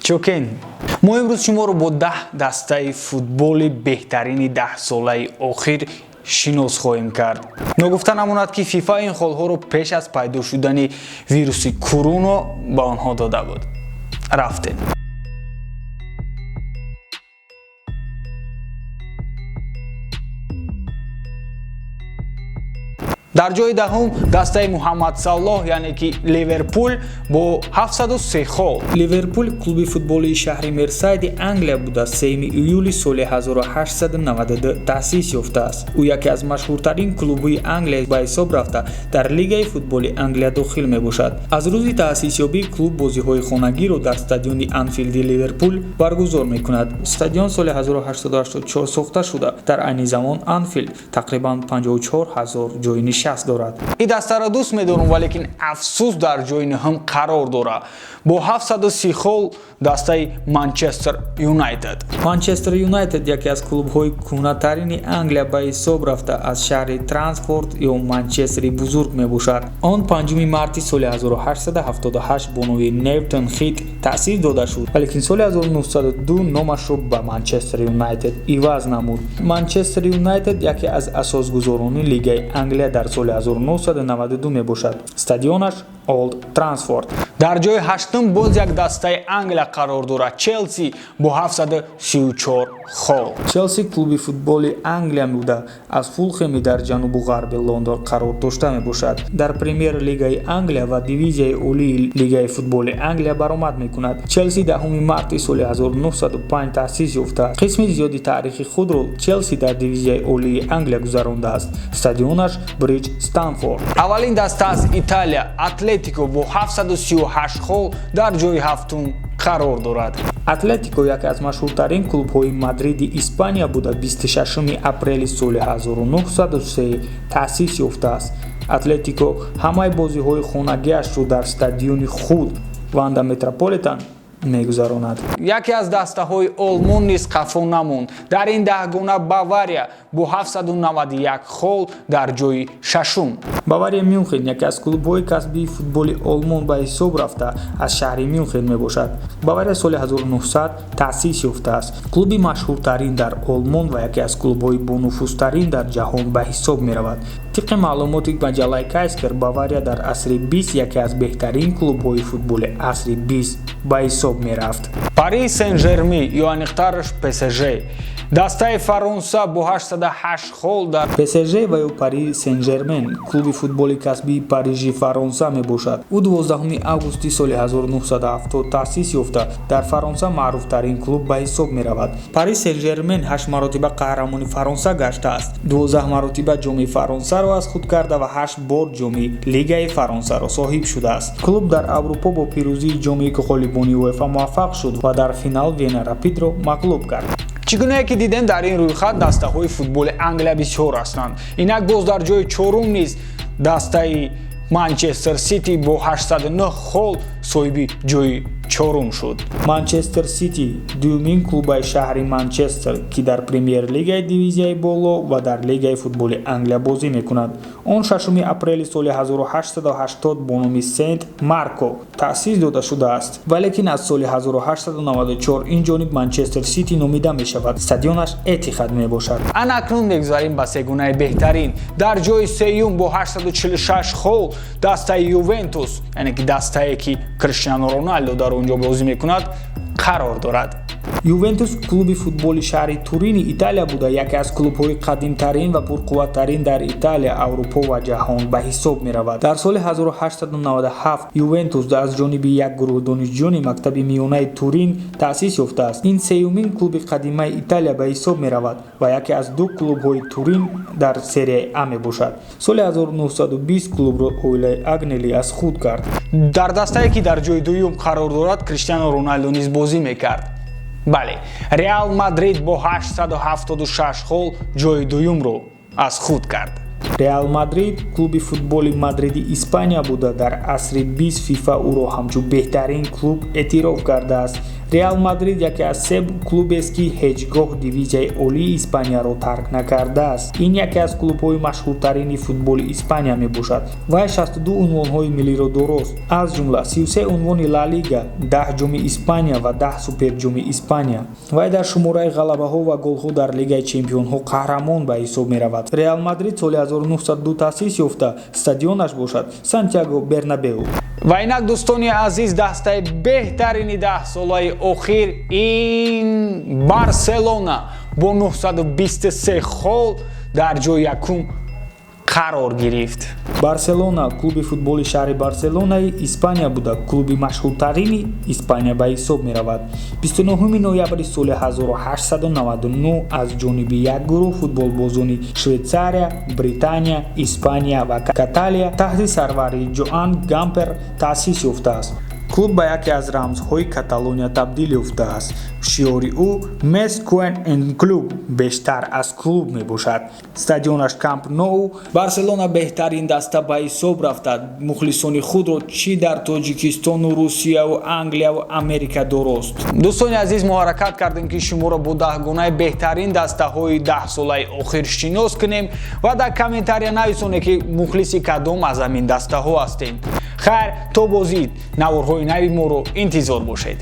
Чокен, мо имрӯз шуморо бо 10 дастаи футболи беҳтарини 10-солаи охир шинос хоҳем кард. Ногуфта намонад, ки ФИФА ин холҳоро пеш аз пайдо шудани вируси куруно ба онҳо дода буд. Рафтем. Дар ҷои даҳум дастаи Муҳаммад Саллоҳ, яъне ки Ливерпул бо 703 хол. Ливерпул клуби футболии шаҳри Мерсайди Англия буда, 3 июли соли 1892 таъсис ёфтааст. Ӯ яке аз машҳуртарин клубҳои Англия ба ҳисоб рафта, дар Лигаи футболи Англия дохил мебошад. Аз рӯзи таъсисёбӣ клуб бозиҳои хонагиро дар стадиони Анфилди Ливерпул баргузор мекунад. Стадион соли 1884 сохта шуда, дар айни замон Анфилд тақрибан 54 ҳазор ҷои нишаст дорад. Ин дастаро дӯст медорам, валекин афсӯс, дар ҷои нӯҳум қарор дорад бо 730 хол дастаи Манчестер Юнайтед. Манчестер Юнайтед яке аз клубҳои кӯҳнатарини Англия ба ҳисоб рафта, аз шаҳри Трансфорд ё Манчестери бузург мебошад. Он 5 марти соли 1878 бо номи Невтон Хит таъсис дода шуд, валекин соли 1902 номашро ба Манчестер Юнайтед иваз намуд. Манчестер Юнайтед яке аз асосгузорони Лигаи Англия дар соли 1992 мебошад. Стадионаш Олд Трансфорд. Дар ҷои ҳаштум боз як дастаи Англия қарор дорад, Челси бо 734 хол. Челси клуби футболи Англия буда, аз Фулхеми дар ҷанубу ғарби Лондон қарор дошта мебошад. Дар Премер-лигаи Англия ва дивизияи олии Лигаи футболи Англия баромад мекунад. Челси 10 марти соли 1905 таъсис ёфтааст. Қисми зиёди таърихи худро Челси дар дивизияи олии Англия гузарондааст. Стадионаш Бриҷ Станфорд. Аввалин даста аз Италия, Атлетико бо 738 хол дар ҷои ҳафтум қарор дорад. Атлетико яке аз машҳуртарин клубҳои Мадриди Испания буда, 26 апрели соли 1903 таъсис ёфтааст. Атлетико ҳамаи бозиҳои хонагиашро дар стадиони худ Ванда Метрополитан мегузаронад. Яке аз дастаҳои Олмон низ қафо намонд. Дар ин даҳгона Бавария бо 791 хол дар ҷои шашум. Бавария Мюнхен яке аз клубҳои касбии футболи Олмон ба ҳисоб рафта, аз шаҳри Мюнхен мебошад. Бавария соли 1900 таъсис ёфтааст. Клуби машҳуртарин дар Олмон ва яке аз клубҳои бонуфузтарин дар ҷаҳон ба ҳисоб меравад. Тибқи маълумоти маҷаллаи Кайскер, Бавария дар асри 20 яке аз беҳтарин клубҳои футболи асри 20 ба ҳисоб мерафт. Пари Сен-Жерми ё аниқтараш ПСЖ, дастаи Фаронса бо 808 хол дар ПСЖ ва ё Пари Сен-Жермен клуби футболи касбии Парижи Фаронса мебошад. Ӯ 12 августи соли 1970 таъсис ёфта, дар Фаронса маъруфтарин клуб ба ҳисоб меравад. Пари Сен-Жермен 8 маротиба қаҳрамони Фаронса гаштааст, 12 маротиба ҷоми Фаронсаро аз худ карда ва 8 бор ҷоми Лигаи Фаронсаро соҳиб шудааст. Клуб дар Аврупо бо пирӯзии ҷоми ғолибони УЕФА муваффақ шуд ва дар финал Вена Рапидро мағлуб кард. Чӣ гунае ки дидем, дар ин рӯйхат дастаҳои футболи Англия бисёр ҳастанд. Инак боз дар ҷои чорум низ дастаи Манчестер Сити бо 809 хол соҳиби ҷои чорум шуд. Манчестер Сити дуюмин клубаи шаҳри Манчестер, ки дар Премер-лигаи дивизияи боло ва дар Лигаи футболи Англия бозӣ мекунад. Он 6 апрели соли 1880 бо номи Сент Марко таъсис дода шудааст, валекин аз соли 1894 ин ҷониб Манчестер Сити номида мешавад. Стадионаш Этихад мебошад. Ана акнун мегузарем ба сегунаи беҳтарин. Дар ҷои сеюм бо 846 хол дастаи Ювентус, яъне ки дастае ки Криштиану Роналдо дар он ҷо бозӣ мекунад, қарор дорад. Ювентус клуби футболи шаҳри Турини Италия буда, яке аз клубҳои қадимтарин ва пурқувваттарин дар Италия, Аврупо ва ҷаҳон ба ҳисоб меравад. Дар соли 1897 Ювентус аз ҷониби як гурӯҳ донишҷӯёни мактаби миёнаи Турин таъсис ёфтааст. Ин сеюмин клуби қадимаи Италия ба ҳисоб меравад ва яке аз ду клубҳои Турин дар серияи А мебошад. Соли 1920 клубро оилаи Агнели аз худ кард. Дар дастае ки дар ҷои дуюм қарор дорад, Криштиану Роналдо низ бозӣ мекард. Бале, Реал Мадрид бо 876 хол ҷои дуюмро аз худ кард. Реал Мадрид клуби футболи Мадриди Испания буда, дар асри 20 ФИФА ӯро ҳамчун беҳтарин клуб эътироф кардааст. Реал Мадрид яке аз се клубест, ки ҳеҷ гоҳ дивизияи олии Испанияро тарк накардааст. Ин яке аз клубҳои машҳуртарини футболи Испания мебошад. Вай 62 унвонҳои миллиро дорост, аз ҷумла 33 унвони Ла Лига, 10 Ҷоми Испания ва 10 Суперҷоми Испания. Вай дар шумораи ғалабаҳо ва голҳо дар Лигаи чемпионҳо қаҳрамон ба ҳисоб меравад. Реал Мадрид соли 1902 таъсис ёфта, стадионаш бошад Сантьяго Бернабеу. Ва инак, дӯстони азиз, дастаи беҳтарини 10 солаи охир ин Барселона бо 923 хол дар ҷои якум қарор гирифт. Барселона клуби футболи шаҳри Барселонаи Испания буда, клуби машҳуртарини Испания ба ҳисоб меравад. 29 ноябри соли 1899 аз ҷониби як гурӯҳ футболбозони Швейтсария, Британия, Испания ва Каталия таҳти сарварии Ҷоан Гампер таъсис ёфтааст. Клуб ба яке аз рамзҳои Каталония табдил ёфтааст. Шиори ӯ «Més que un club», бештар аз клуб мебошад. Стадионаш Камп Ноу. Барселона беҳтарин даста ба ҳисоб рафта, мухлисони худро чӣ дар Тоҷикистону Русияву Англияву Америка дорост. Дӯстони азиз, мо ҳаракат кардем, ки шуморо бо 10-гонаи беҳтарин дастаҳои 10-солаи охир шинос кунем ва дар комментария нависонед, ки мухлиси кадом аз ҳамин дастаҳо ҳастем. Хайр, то бозид, наворҳои нави моро интизор бошед.